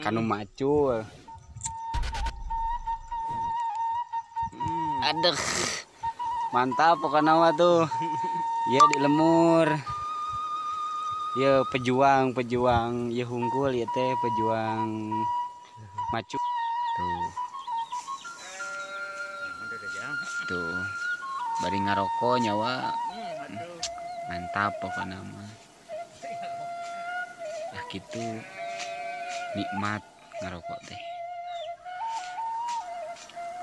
Kanu macul. Aduh. Mantap pokoknya mah tuh. Ya di lemur. Ya pejuang-pejuang ya hungkul ya teh pejuang macul. Tuh. Tuh. Bari ngaroko nyawa. Mantap pokoknya mah. Nah gitu nikmat ngarokok teh.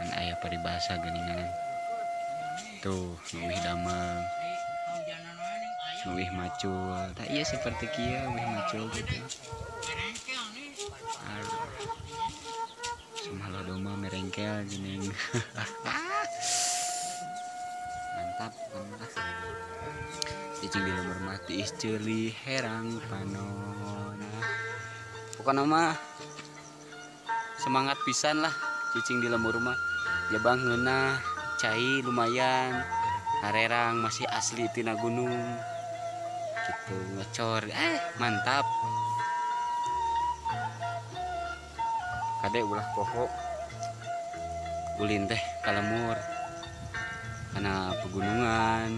Kan aya paribasa geuningan. Tuh, nuwih damang. Nuwih macul. Tah ieu seperti kieu wih macul gitu. Sumah doma merengkel geuning. Mantap lah. Cicing di lemur mah tiis ceuli herang panona. Pokokna mah semangat pisan lah cicing di lemur mah. Jabang ngeunah, cai lumayan, harerang masih asli tina gunung. Gitu ngecor, mantap. Kade ulah poho ulin teh ka lemur. Kana pegunungan.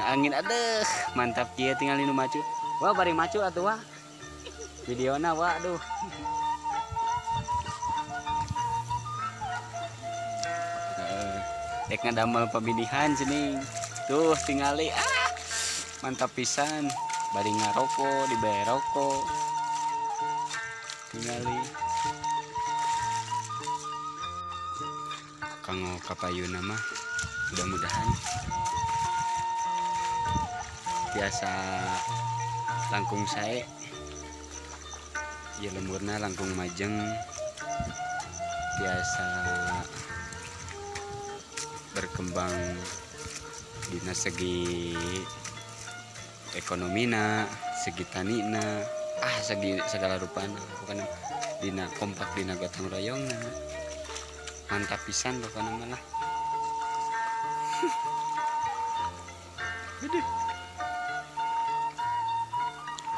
Angin aduh, mantap kieu tinggal nu macu. Wah, bari macu atuh wah. Videona wah aduh. Dek ngadamel pemilihan sini. Tuh tingali mantap pisan. Bari ngaroko, dibayar rokok. Tingali. Kanggo kapayuna mah mudah-mudahan biasa langkung sae ya lemurna langkung majeng biasa berkembang dina segi ekonomina, segi tanina, segi segala rupana pokokna dina kompak dina gotong royongna mantap pisan pokokna mah lah. Aduh.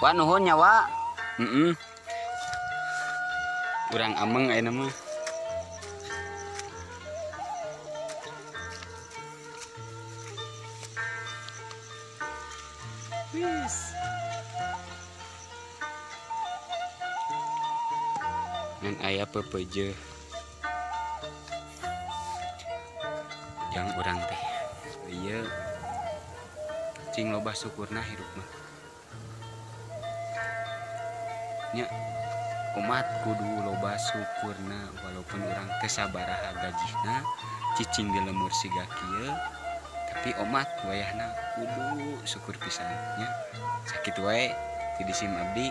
Wah nuhun nya wa. Urang ameng ayeuna mah. Wis. Ngan aya pepeje. Yang urang teh. Ieu cing loba syukurna hirup mah. Nya umat kudu loba syukurna walaupun urang teu sabaraha gajihna cicing di lemur siga kieu tapi omat wayahna kudu syukur pisan nya. Sakitu wae ti disim abdi.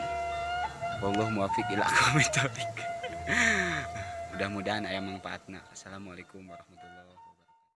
Wallahu muwaffiq ila aqwamit thoriq. Mudah-mudahan aya mangfaatna. Assalamualaikum warahmatullahi.